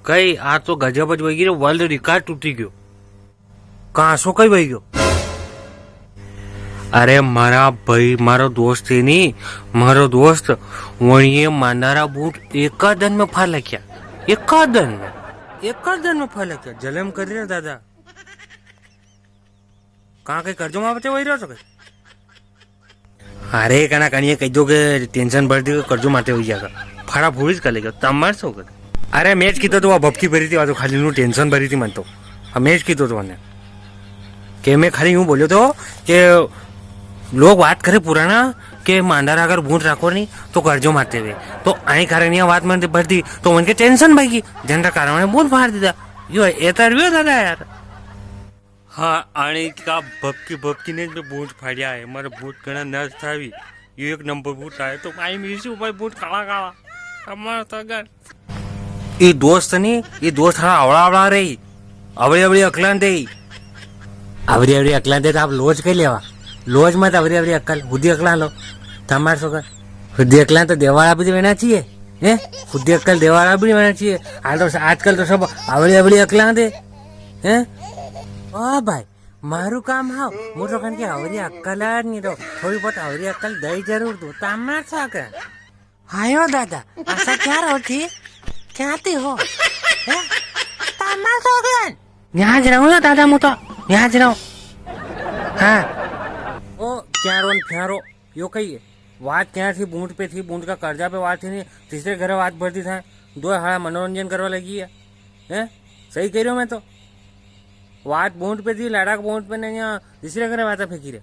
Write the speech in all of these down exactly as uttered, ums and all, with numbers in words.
कई, आ तो गजब ज वई गी रे, world record टूटी गयो। कां सो कई वई गयो? अरे मारा भाई, मारो दोस्त है नी, मारो दोस्त, वणिये मांडा रा बूट एका दन में फाड़ लाख्या, एका दन में, एका दन में फाड़ लाख्या। जलम कर रे दादा। कां कई कर्जो माते वई रयो सो कई? अरे कणा कणिये कई दो के tension भर दी, कर्जो माते वई जागा। फाड़ा फूड़ी ज कर लेगा, तमार सो कर। अरे मैं ज कीधो तो, वा भपकी भरी थी, वा तो खाली नू tension भरी थी मन तो। हाँ, मैं ज कीधो तो वणे। के मैं खाली यूं बोल्यो तो के लोग वात करे पुराणा के मांडा रा अगर बूट राखो नी तो कर्जो माते वे। तो अणी कारण या वात मन भर दी, तो वणके tension भई गी, जणा कारण वणे बूट फाड़ दीदा। यो एतर व्यो दादा यार। हाँ, आने का भपकी भपकी ने में बूट फाड़िया है। मारे बूट घणा नरस था भी। यो एक नंबर बूट आए तो भाई, मिर्ची भाई बूट काला काला। हमारा तो अगर ई दोस्त नी, ई दोस्त हारा अवड़ा अवड़ा रे। अवड़ी अवड़ी अकलां दे। अवड़ी अवड़ी अकलां दे तो आप लोज कई लेवा। लोज मत अवड़ी अवड़ी अकल, हुदी अकलां लो। तमार सो कर। हुदी अकलां तो देवाड़ा भी वेणा चाहिए। हैं? हुदी अकल देवाड़ा भी वेणा चाहिए। आज तो, आजकल तो सब अवड़ी अवड़ी अकलां दे। हैं? ओ भाई, मारू काम हाव, मु तो कण के हवरी अक्कल आर नी तो, थोड़ी बहुत हवरी अक्कल दई जरूर दू, तमार सो कर। हायो दादा, असा क्या रो थी? क्या थी हो? हैं? तमार सो कर। न्याज रहूं ना दादा, मु तो न्याज रहूं। हाँ। ओ, क्यारो न फ्यारो, यो कही है। वात क्या थी, बूट पे थी, बूट का कर्जा पे वात थी नी, तीसरे घरे वात भर दी था, दो हाड़ा मनोरंजन करवा लगी है। हैं? सही कह रहे हो मैं तो। वात बूट पे थी, लाड़ा के बूट पे नी, यहाँ तीसरे घरे वाता फेंकी रे।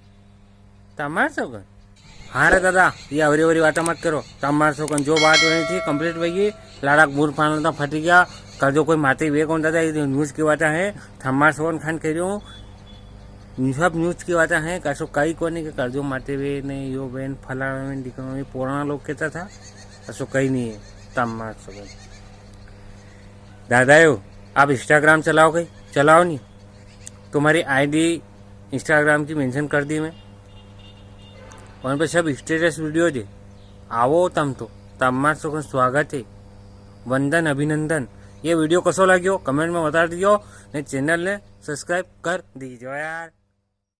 तमार सो कन। हाँ रे दादा, ये अवरी अवरी वाता मत करो। तमार सो कन जो बात होनी थी, complete वई गी। लाड़ा के बूट फाड़ना था, फटी गया। कर्जो कोई माते वे कोनी दादा, ये news की वाता है। तमार सो कन खान कह रही हूँ। सब news की वाता है, कसो कई कोनी के कर्जो माते वे ने, यो वे ने, फलाना वे ने, ढिकाना वे ने, पुराना लोग कहता था, असो कई नी है, तमार सो कई। दादा यो, आप Instagram चलाओ कई? चलाओ नी। तुम्हारी ID Instagram की mention कर दी मैं। वहाँ पे सब status video दे। आवो तम तो, तमार सो कन स्वागत है। वंदन, अभिनंदन। ये video कसो लाग्यो, comment में बता दीजो, ने channel ने subscribe कर दीजो यार।